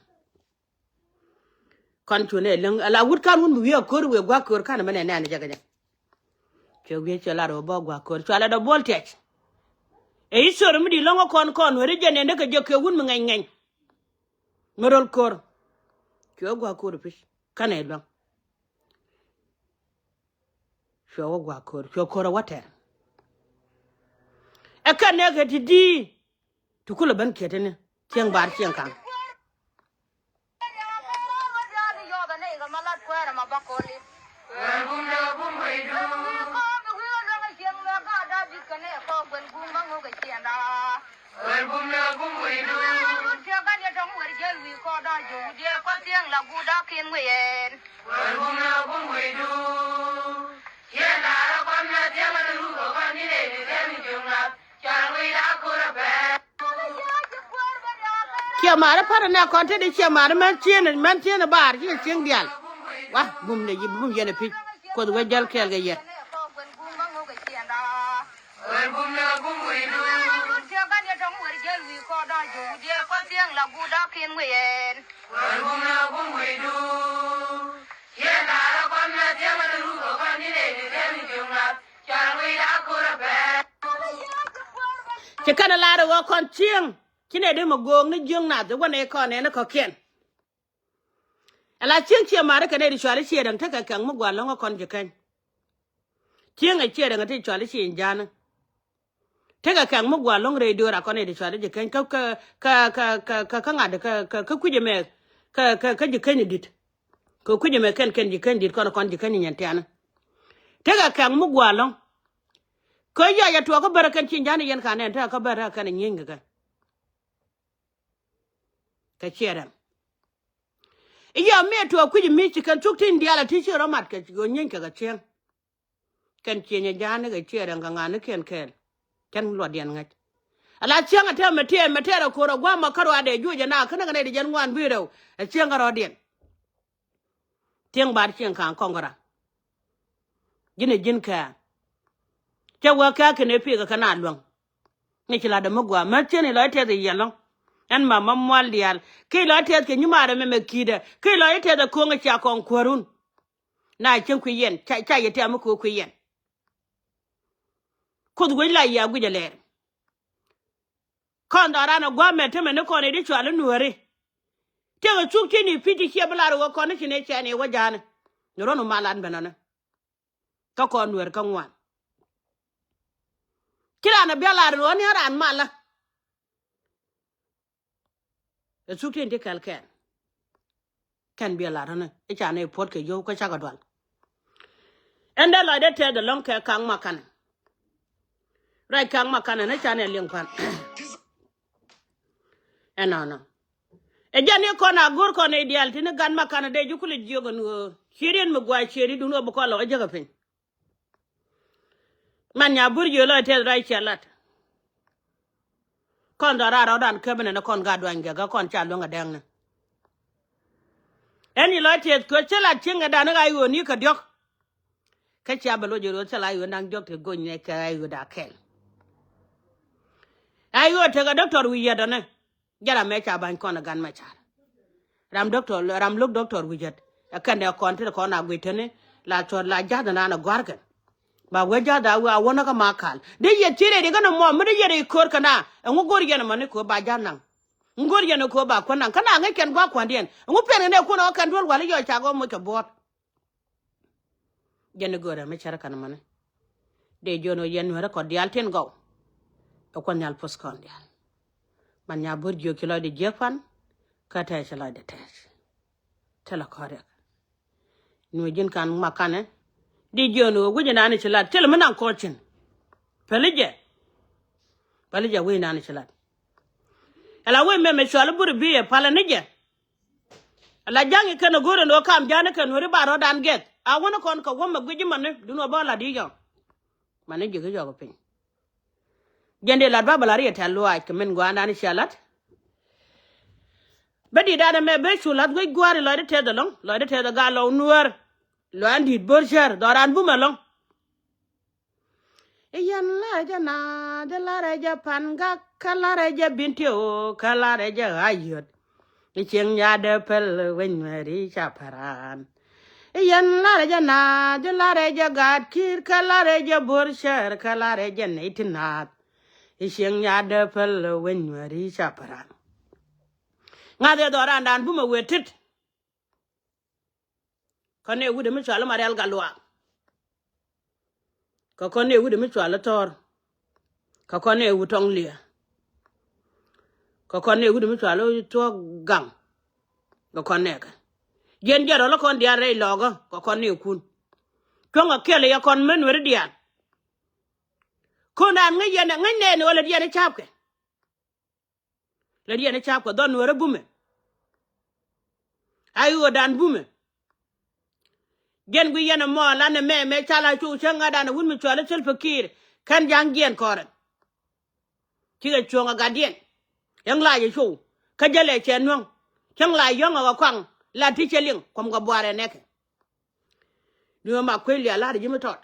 Kɔn cu nɛ läŋ ala wut ka̱n wun mi wi̱i̱ a ko̱r wëë gua̱a̱k ko̱r ka̱n mɛ nɛ nɛɛn jɛ kɛ jɛ. Cɛ wi̱i̱ cɛ lar wä bä gua̱a̱k ko̱r cualɛ dɔ buɔl tiɛc. Ɛ i̱ cor mi di̱i̱t läŋ ɔ kɔn kɔn weri jɛ nɛn dee kɛ jɛ kɛ wun mi ŋɛny ŋɛny. Mi rol ko̱r. Cuɛ gua̱a̱k ko̱r pi̱c ka̱n ɛ luäŋ. Cuɛ wä gua̱a̱k ko̱r cuɛ ko̱r ɛ wä tɛr. Ɛ kɛn nɛ kɛ ti di̱i̱. Ti kulɛ ben kiɛt tini cieŋ bar cieŋ kaŋ. Ciɛ ma̱a̱ri pa̱t ɛnɛ kɔn te di ciɛ ma̱a̱ri mɛn cieen mɛn cieen ɛ baar ci cieŋ diaal. Wa bum ni bum yɛn ɛ pi̱c Kuoth wec jäl kɛɛl kɛ yɛn. Ci kɛn ɛ lar ɛ ɣɔɔ kɔn cieŋ ci nɛ di mɛ go̱o̱k ni jiöŋ nath ɛ wä nɛ kɔn ɛn ɛ kɔ̱kiɛn. Ala cieŋ ciɛ ma̱a̱ri kɛ nɛ di cuali ciɛ däŋ tekɛ kɛŋ mi gua̱a̱ lɔ̱ŋ ɛ kɔn ji̱ keny. Cieŋ ɛ ciɛ däŋ ɛ ti cuali ciɛ in ja̱a̱ni. Tekɛ kɛŋ mi gua̱a̱ lɔ̱ŋ rɛy döör a kɔn ɛ di cuali ji̱ keny kä kä kä kä kä kä ŋa̱t kä kä kä kui̱c ɛmɛ kä kä kä ji̱ keny ɛ di̱t. Kɛ kui̱c ɛmɛ kɛn kɛn ji̱ keny di̱t kɔn kɔn ji̱ keny nyɛn tiani. Tekɛ kɛŋ mi gua̱a̱ lɔ̱ŋ. Kä yɔc ɛ tuɔɔk kä bär ɛ kɛn ci ja̱a̱n yɛn ka̱n ɛn tekɛ kä bär ɛ kɛn ɛ nyieeny kɛ kɛ. Kɛ ciɛ rɛm. I̱ yɔc mi ɛ tuɔɔk kui̱c mi ci kɛn thuk tin diaal ɛ ti ci rɔ mat kɛ ɣöö nyieeny kɛ kɛ cieŋ. Kɛn cieny ɛ ja̱a̱n ni kɛ ciɛ rɛm kɛ ŋa̱n ni kiɛn kɛɛl. Kɛn luɔtdiɛn ŋäc. Ala cieŋ ɛ tɛm mɛ tiɛɛl mɛ tɛɛr ɛ ko̱r ɛ gua̱a̱m ɛ kä ruaadɛ juuc ɛ na kä näk ɛ nɛy ti jɛn ŋuan bi rɛw ɛ cieŋ kä rɔ̱diɛn. Thieŋ bar cieŋ ka̱a̱ŋ kɔŋ kä ram. Ji̱n ɛ ji̱n kɛ̈ɛ̈. Cä wee kɛ̈ɛ̈ kɛn ɛ pi̱i̱k ɛ kɛ na luäŋ. Ni ci la̱t ɛ mi gua̱a̱ mɛ cien ilɔ itɛth ɛ yɛn lɔ̱ŋ. Ɛn ma ma mual diaal ki ilɔ itɛth kɛ nyimaarɛ mɛmɛ ki̱i̱dɛ ki ilɔ itɛth ɛ ko̱ŋ ɛ cia kɔŋ kuäärun. Na cieŋ kui̱ yɛn ca ca yɛ tɛm mi ko̱o̱k kui̱ yɛn. Kuoth guic la yia guic ɛ lɛɛr. Kɔn dhɔran ɛ gua̱a̱mɛ temɛ ni kɔn i̱ di cual i̱ nuääri. Tëëkɛ cuk ti̱n i̱ pi̱c ti ciɛ bi lar i̱ wä kɔn i̱ ci nɛ cɛn i̱ wä ja̱a̱ni. Ni ruɔ̱n i̱ mal an ben ɔni. Kä kɔn nuäär kä ŋuan. Ci raan ɛ bia lar i̱ wä ni raan malä. Ɛ cuk ti̱n ti kɛl kɛn. Kɛn biɛ lat ɣän i̱ ca nɛy puɔ̱t kɛ yio̱w kä cakɛ dual. Ɛn dee lɔcdɛ tɛth ɛlɔ̱ŋ kɛ kaŋ makanɛ. Ruac kaŋ makanɛ ni ca nɛy liŋ pa̱n. Ɛnɔnɔ. Ɛ jɛn i̱ kɔn a go̱r kɔn i̱ diaal ti ni gat makanɛ dee ji̱ kulɛ jiök ɛn ɣöö ciëëriɛn mi gua̱a̱c ciëëri duŋni ɣöö bi kɔn lɔk ɛ jäk ɛ piny. Man nya bur jiö lɔc tɛth ruac ciɛ lat. Kɔn dhɔr a rɔɔdan käbinɛ ni kɔn ka duany gɛk kä kɔn ca luäŋ ɛ dɛŋni. Ɛn i̱ lɔc tɛth kɛ cä lat cieŋ ɛ dan i̱ ɣac ɣöö ni kɛ diɔ̱k. Kä cia bɛ loc i̱ ruɔth cä la i̱ ɣöö naŋ jɔk ti gony nɛ kɛ i̱ ɣöö da kɛl. I̱ ɣöö tekɛ doctor wi̱i̱ yɛt ɔnɛ. Jɛ ram mɛ ca ba̱ny kɔn ɛ gan mɛ car. Ram doctor, ram lo̱k doctor wi̱i̱ yɛt. Ɛ kɛn dɛ kɔn ti kɔn a guic teni la cɔt la ja̱th naan ɛ gua̱r kɛn. Ba wee ja̱th a wee a wänä kä ma kal. Di yɛ thieer ɛ di kɛn ɛ mɔ mi di yɛ ri ko̱r kɛn a. Ɛŋu go̱r yɛn ɛmɔ ni ko̱ ba ja̱th naŋ. Ŋu go̱r yɛn ɛ ko̱ ba kuän naŋ. Kä na ŋäc kɛn gua̱ kua̱ndiɛn. Ɛŋu pen kɛn ɛ kun ɛ wä kɛn duel wal i̱ yɔ ca gɔm moc kɛ buɔ̱ɔ̱t. Jɛn i̱ göörä mi cär kän mani. Dee jiön ɣöö yɛn nueerä kɔ diaal tin gɔw. Ɛ kuɔth nhial puɔth kɔn diaal. Man nya bo̱r jiök ci lɔcdɛ jiäk pan. Kä tɛɛc ci lɔcdɛ tɛɛc. Thilɛ kɔn riɛk. Nueer ji̱n kan mak kanɛ. Dee jiön ɣöö gui̱c inani ci lat thilɛ mi naŋ kɔc cin. Päli jɛ. Päli jɛ gui̱c inani ci lat. Ala wec mɛmɛ cuali buri bi yɛ palä ni jɛ. Ala ja̱ŋ i̱ kɛn a go̱o̱r ɛn ɣöö kam ja̱a̱n i̱ kɛn nueeri ba rɔ̱dan gɛth a wänä kɔn kɛ wämɛ guic i̱ mani duŋni ɣöö bä lat i̱ yɔ̱ŋ. Mani ji̱ kä yɔ̱k piny. Jɛn dee lat ba bä lat i̱ yɛ tɛ̈th luaac kɛ min gua̱a̱ndan i̱ cia lat. Bä di̱t dan ɛmɛ bee cu la̱th wec gua̱a̱r i̱ lɔcdä tɛth ɛlɔ̱ŋ lɔcdä tɛth ɛ gal lɔw nuäär. Lɔcdan di̱t bo̱r cär dhɔran bumɛ ɛlɔ̱ŋ. I̱ yɛn larɛ jɛ naath, i̱ larɛ jɛ pa̱n gak, kä larɛ jɛ bin tiw, kä larɛ jɛ ɣa̱c yöt. I̱ cieŋ ya̱dɛ päl wec nuɛɛri ca pa̱ran. I̱ yɛn larɛ jɛ naath, i̱ larɛ jɛ gaat ki̱i̱r, kä larɛ jɛ bo̱r cär, kä larɛ jɛ nɛy ti naath. I̱ cieŋ ya̱dɛ päl wec nuɛɛri ca pa̱ran. Ŋa̱th ɛ dhɔrandan bumɛ wëë tit. Kɔn ɛ wut mi cual i̱ Marial Gatluak. Kɛ kɔn ɛ wut mi cual i̱ Thɔɔr. Kɛ kɔn ɛ wut Tɔŋ Liɛ. Kɛ kɔn ɛ wut mi cual i̱ Thuɔ̱k Gaŋ. Kɛ kɔn ɛ kɛ jiɛn jiɛn rɔl i̱ kɔn diaal rɛy lɔɔkä kɛ kɔn ɛ kun. Cuɔ̱ŋ kɛ kiɛl i̱ yɛ kɔn mi nueri diaal. Ko̱ndan ŋäc yɛn ɛ ŋäc nɛɛni ɣöö lät yɛn i̱ ca̱a̱pkɛ. Lät yɛn i̱ ca̱a̱pkɛ dhɔn nueerä bumɛ. A i̱ ɣöödan bumɛ. Jɛn guic yɛn ɛmɔ lanɛ mɛmɛ ca la cu cä ŋa̱dan ɛ wut mi cuali Salva Kiir kɛn ja̱ŋ jiɛn kɔrɛ. Cikɛ cuɔ̱ŋ ɛ gatdiɛn. Yäŋ la yɛ cu kä jälɛ cɛ nuäŋ. Cäŋ la yäŋ ɛ kɛ kɔaŋ la ti cɛ liŋ kuɔm kɛ buarɛ nɛkɛ. Ni ɣä ma kuec lial la̱rä ji̱ mi tɔt.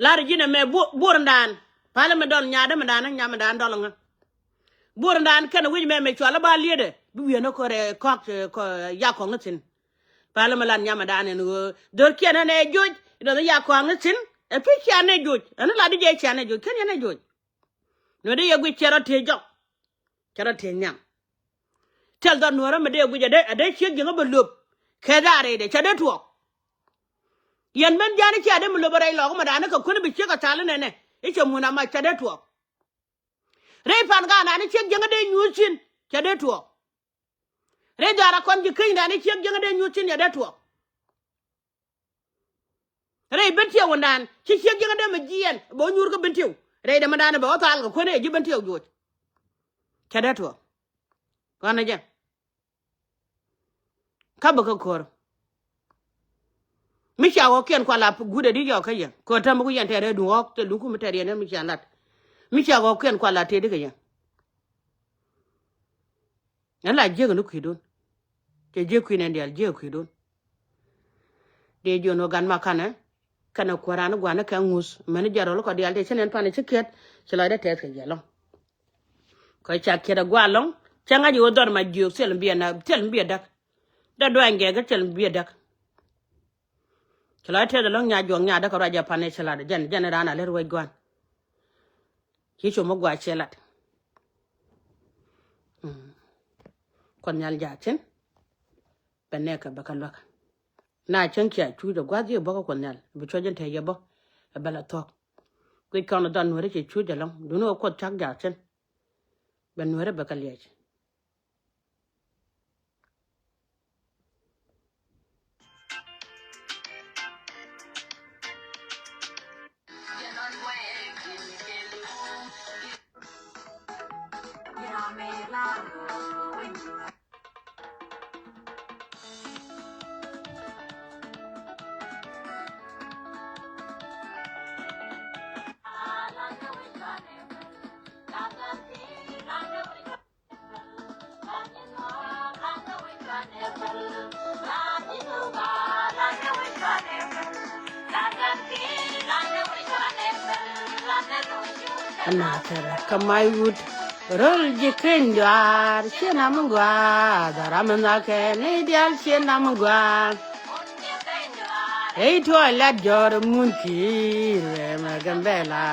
La̱rä ji̱n ɛmɛ buɔrdan. Palä mi dɔl nyaadä mi dan nyam mi dan dɔl ŋä. Buɔrdan kɛn wi̱c mɛ mɛ cual ba lietdɛ bi wi̱i̱n ɛ kɔrɛ kɔak. Yak kɔŋ thi̱n. Palä mi lan nyam mi dan ɛn ɣöö dhör kiɛn ɛn ɛ joc. Idɔth yak kɔaŋ thi̱n. Ɛ pi̱ cian ɛ joc ɛn lat di jɛ cian ɛ joc kɛn yɛn ɛ joc. Nuɛ di yɛ guic cɛ rɔ tëë jɔk. Cɛ rɔ tëë nhiam. Thil dhɔt nuɔ̱ɔ̱rä mi dee guic a dee ciek jiäŋä bɛ löp. Kɛ dhaar rɛydɛ cɛ dee tuɔɔk. Yɛn ben ja̱a̱n i̱ cia dee mi löp a rɛy lɔɔk mi da̱a̱n i̱ kɛ kuän i̱ bi ciek a thal inɛnɛ i̱ cɛ mun ama cɛ dee tuɔɔk. Rɛy pan ga̱a̱n an i̱ ciek jiäŋä dee nyuuth cin cɛ dee tuɔɔk. Rɛy dhaar a kɔn ji̱ keny da̱a̱n i̱ ciek jiäŋä dee nyuuth cin cɛ dee tuɔɔk. Rɛy ben tiɛw wä naan ci ciek jiäŋä dee mi jiɛɛn bɛ wä nyuur kä ben tiɛw. Rɛy dee mi naan bɛ wä thal kɛ kuän ɛ ji̱ ben tiɛw juɔc. Cɛ dee tuɔɔk. Ɣän ɛ jɛ. Kä bä kä ko̱r. Mi cia ɣɔ̱kiɛn kual a guut ɛ di yɔɔk kä yɛ kɛ täm mi ku yɛn tɛɛr ɛ duŋ ɣɔ̱k thil duŋ ku mi tɛɛr yɛn ɛ mi cia lat. Mi cia ɣɔ̱kiɛn kual a tëëdi kɛ yɛ. Ɛn la jiäk ni kui̱dun. Cɛ jiäk kui̱n ɛn diaal jiäk kui̱dun. Dee jiön ɣä gan ma kanɛ kɛnɛ kuääran gua̱n ni kɛ ŋuth mɛn jɛ rɔl kɔ diaal tëë ci nɛn pan ci kiɛt. Ci lɔcdä tɛth kɛ jɛ lɔŋ. Kɔ ca kiɛt ɛ gua̱a̱ lɔŋ cɛ ŋa̱c ɣöö dhɔr ma jiök thil mi biɛ na thil mi biɛ däk. Dee duany gɛɛk thil mi biɛ däk. Ci lɔcdä tɛth ɛ lɔŋ nya juɔk nya däk kɛ ruac jɛ pan ɛ ci lat jɛn jɛn raan a lät ruec gua̱n. Ci com mi gua̱a̱ ciɛ lat. Kuɔth nhial jaathin. Bɛ nɛɛkɛ bɛ kɛ luäk. Na cäŋ cia cuuc ɛ gua̱th ji̱ ɛ bä kä kuɔth nhial bi cuɔc in te yɛ bä. Ɛ bɛ la thuɔ̱k. Guic kɔn ɛ dhɔn nueeri ci cuuc ɛlɔ̱ŋ duni ɛ kuɔth cak jaathin. Bɛ nueeri bɛ kɛ liɛc. Anathɛr kä may wut röl ji̱ keny duaar ciɛ nam gua̱a̱th ram in nhɔakɛ ni diaal ciɛ nam gua̱a̱th. Ey tuɔɔc lat jɔr mun ki̱i̱r wee mɛ Gambɛla.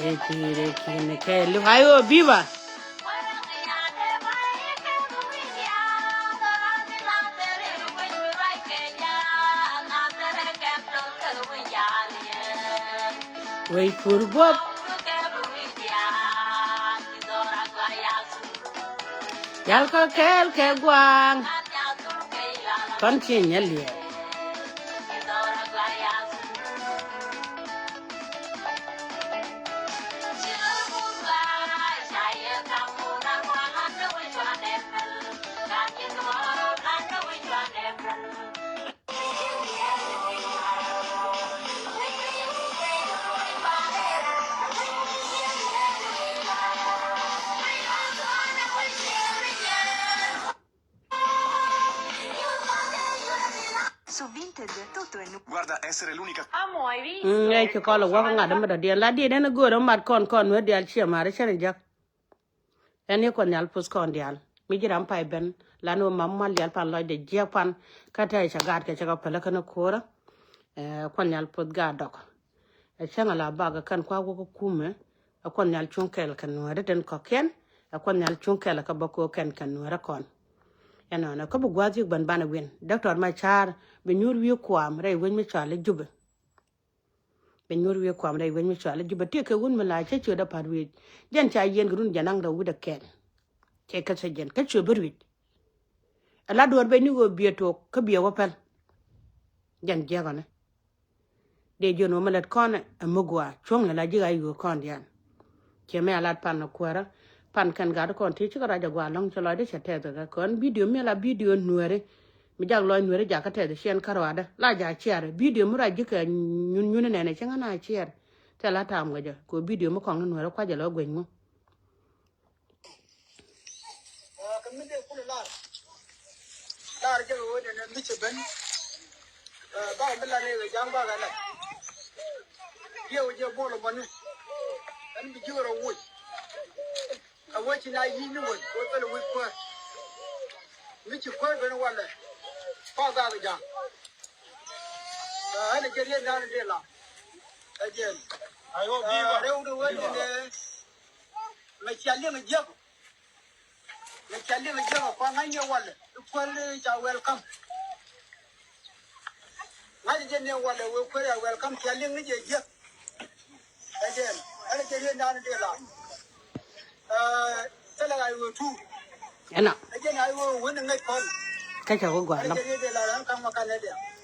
Ey ki̱i̱r ey ki̱i̱r kɛ li̱w ay ɣöö biba. Wec pur guɔ̱p. Yal kä kɛɛl kɛ gua̱a̱ŋ. Kɔn ci nyɛ liɛɛr. Guarda essere l'unica. Mm, ŋɛc ci kɔl ɛ wäk ŋa̱t mi dɔ̱diɛn la diet ɛn ɛ göörä mat kɔn kɔn nuɛ diaal ciɛ ma̱a̱ri cɛn ɛ jäk. Ɛn i̱ Kuɔth Nhial puth kɔn diaal mi ji̱ ram pay ben lan wä mam mal diaal pan lɔcdɛ jiɛk pan kä tɛy cɛ gaatkɛ cɛ kɛ pälä kɛn ɛ ko̱rä. Ɛ Kuɔth Nhial puth gaat dɔk. Ɛ cäŋ ala bak ɛ kɛn kua̱r wä kä kumɛ. Ɛ Kuɔth Nhial cuŋ kɛl kɛ nuäärä tin kɔ̱kiɛn. Ɛ Kuɔth Nhial cuŋ kɛl kɛ bä ko̱ kɛn kɛ nuäärä kɔn. Ɛnɔnɔ kä bi gua̱a̱th yik ben banɛ win Doctor Machar bi nyuur wi̱i̱ kuam rɛy wec mi cɔal i̱ Jubɛ. Bi nyuur wi̱i̱ kuam rɛy wec mi cɔal i̱ Jubɛ tiek kɛ wun mi la cä ciötdä pa̱t wi̱i̱. Jɛn ca yieen kɛ run jɛ naŋ rɛw wi̱cdɛ kɛl. Cɛ kä cä jɛn kä ciö bä rui̱c. Ɛ la duɔ̱ɔ̱r ben ni ɣöö biɛ tok kä biɛ wä päl. Jɛn jiɛkɔni. Dee jiön wä mi lät kɔn ɛ mi gua̱a̱ cuɔ̱ŋ lɛ la ji̱ ɣa̱c ɣöö kɔn diaal. Ciɛ mi a lat pan ɛ kuäärä pan kɛn gat kɔn ti cikɛ ruac ɛ gua̱a̱ lɔ̱ŋ cɛ lɔcdä cɛ tɛth kɛ kɔn bidio mi a la bidio nuääri. Mi jak lɔc nuääri jakä tɛth ciɛn kä ruaadä la ja̱ ciɛɛr bidio mi ruac ji̱ kɛ nyun nyun nɛnɛ cäŋ ɛn a ciɛɛr. Thil a ta̱a̱m kɛ jɛ kɛ bidio mi kɔŋ ni nuääri kua̱c ɛ lɔ gueny ŋu. Aa, kɛ mi dee kulɛ lar. Lar jɛ kɛ ɣöö nɛnɛ mi cɛ ben. Aa, bak mi lar rɛy kɛ ja̱a̱ŋ bak ɛ lat. Riɛw jɛ buɔl ɛ mɔni. Ɛn bi ji̱ kɛ rɔ woc. Ɛ wec ci na yi̱c ni wec wec thilɛ wec kuäär. Mi ci kuäär ben walɛ. Kɔk gak kɛ ja̱a̱ŋ. Aa, ɛn ɛ jɛ riet naan dee lar. Ɛ jɛn. Aa, rɛw di wec nɛnɛ. Mɛ cia liŋ jiäk. Mɛ cia liŋ jiäk ɛ kua̱r ŋa̱c ni walɛ i̱ kuäär i̱ ca welcome. Ŋa̱c jɛ ni walɛ wee kuäär i̱ a welcome cia liŋ ni jɛ jiäk. Ɛ jɛn ɛn jɛ riet naan dee la. Ɛ thilɛ ɣa̱c wee tuur. Ɛnɔ. Ɛ jɛn ɣa̱c wee wen ŋäc kɔn. Kä cɛ wä gua̱a̱r lɔ̱ŋ.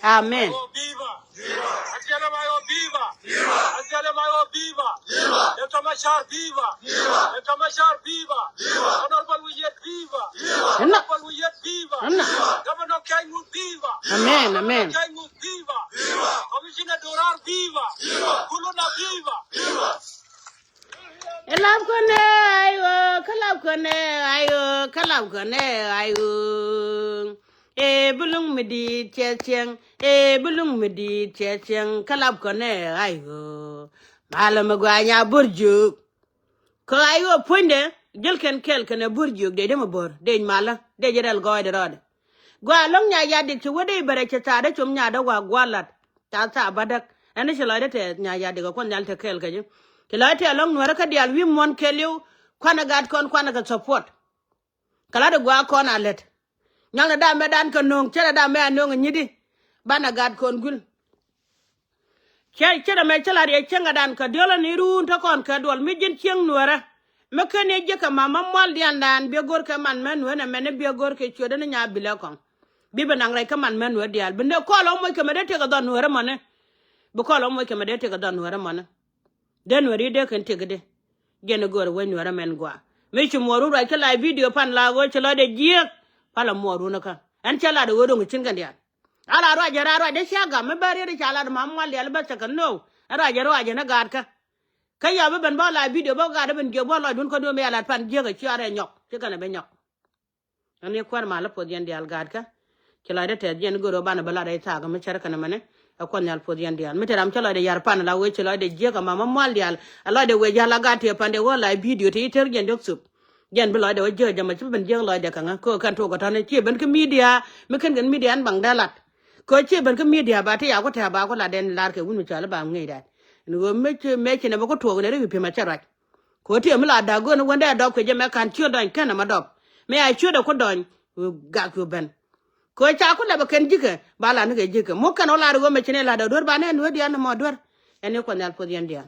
Amen. Viva! Viva! Asia le mayo viva! Viva! Asia le mayo viva! Viva! Doctor Machar viva! Viva! Doctor Machar viva! Viva! Honorable Wiyet viva! Viva! Honorable Wiyet viva! Viva! Governor Keny Ngut viva! Amen, amen. Governor Keny Ngut viva! Viva! Commissioner Dorar viva! Viva! Kuluna viva! Viva! Ɛ lap kɔnɛ ayo, kä lap kɔnɛ ayo, kä lap kɔnɛ ayo. Ɛ bi luŋ mi di̱i̱t cɛ cieŋ, ɛ bi luŋ mi di̱i̱t cɛ cieŋ, kä lap kɔnɛ ayo. Malɛ mi gua̱a̱ nya bor jiök. Kä ayo puɔ̱nydɛ, jäl kɛn kɛl kɛnɛ bor jiök, dee dee mi bor, dee malä, dee jɛ rɛl gɔɔydɛ rɔɔdɛ. Gua loŋ nya yadik ci wä dee bɛrɛ ci thaat dee com nya dee wa gua lat. Thaat thaat bädäk. Ɛn ci lɔcdä tɛth nya yadik ɛ kuɔn nhial te kɛɛl kä ji̱. Ci lɔcdä tɛth loŋ nuäärä kä diaal wi̱i̱ muɔ̱n kɛɛliw. Kuanɛ gat kɔn kuanɛ kɛ support. Kɛ lat i̱ gua kɔn a lät. Nyalnɛ da̱a̱m mɛ dan kɛ no̱o̱ŋ cärɛ da̱a̱m mɛ a no̱o̱ŋ ɛ nyi̱t i̱. Banɛ gat kɔn gui̱l. Cɛ cɛ rɛ mɛ cɛ la riɛ cieŋ kɛ dan kɛ diɔlä ni ruun te kɔn kɛ duɔl mi ji̱n cieŋ nuɛrɛ. Mi ken i̱ ji̱ kɛ mama mual dian dan biɛ go̱r kɛ man mɛ nuɛrɛ mɛn i̱ biɛ go̱r kɛ cuɛ den i̱ nya bilɛ kɔŋ. Bi bi naŋ rɛc kä man mɛ nuɛrɛ diaal bi ne kɔl ɔ moc kɛ mɛ dee tekɛ dhɔn nuɛrɛ mɔni. Bi kɔl ɔ moc kɛ mɛ dee tekɛ dhɔn nuɛrɛ mɔni. Dee nuɛrɛ i̱ dee kɛn tekɛ dee. Jɛn i̱ go̱r i̱ wec nuɛrɛ mɛn gua mi ci muɔrun ruac kä la bidio pan la ɣöö ci lɔcdɛ jiääk. Pal ɛ muɔrun ikä ɛn cɛ lat i̱ ɣöö do̱ŋ i̱ cin kɛn diaal. Ala ruacɛ ra ruacdä cia gam mi bä riet i̱ ca lat ma mual diaal i̱ bä cɛ kɛ no̱o̱. Ɛn ruacɛ ruacɛ ni gaatkɛ. Kä ya bi ben bä la bidio bä gaat i̱ ben jiök bä lɔcdun kä duɔ̱ɔ̱m bä ya lat pan jiäk ɛ ci arɛ nyɔk ci kɛn ɛ bi nyɔk. Ɛn i̱ kuäär mal i̱ puɔth yɛn diaal gaatkä. Ci lɔcdä tɛth yɛn i̱ gör ɣöö banɛ bä lat rɛy thaak mi cär kɛn ɛmɛni. Ɛ Kuoth Nhial puɔth yɛn diaal. Mi te ram cä lɔcdɛ yar pan la wee ci lɔcdɛ jiäk ama ma mual diaal. A lɔcdɛ wee jial a gat tiɛ pan de wä la bidio ti ter jɛn diɔk thup. Jɛn bi lɔcdɛ wä jiäk jɛ ma ci ben jiäk lɔcdɛ käŋä. Kɛ kɛn tok kɛ tɔn ci ben kä midia. Mi kɛn kɛn midia ɛn baŋ dee lat. Kɛ ci ben kä midia ba ti ya ku tɛ ba ku lat ɛn lar kɛ wun mi cɔal ba ŋi̱i̱c dat. Ɛn ɣöö mec mec ci nɛ bä ku tuɔɔk nɛ ri wi̱i̱ pi̱m a cɛ ruac. Kɛ ɣöö ti mi la da̱k gön wendɛ dɔp kɛ jɛ mɛ ka̱n ciöt dɔny kɛn ɛmɛ dɔp. Mɛ a ciöt ɛ ku dɔny gak cu ben. Kɛ ɣöö ca ku lɛpɛ kɛn ji̱kɛ ba la ni kɛ ji̱kɛ muk kɛn wä la ri ɣöö mɛ ci ni la dɔp duer ba nɛ nueer diaal ni mɔ duer. Ɛn ni Kuɔth Nhial puɔth yɛn diaal.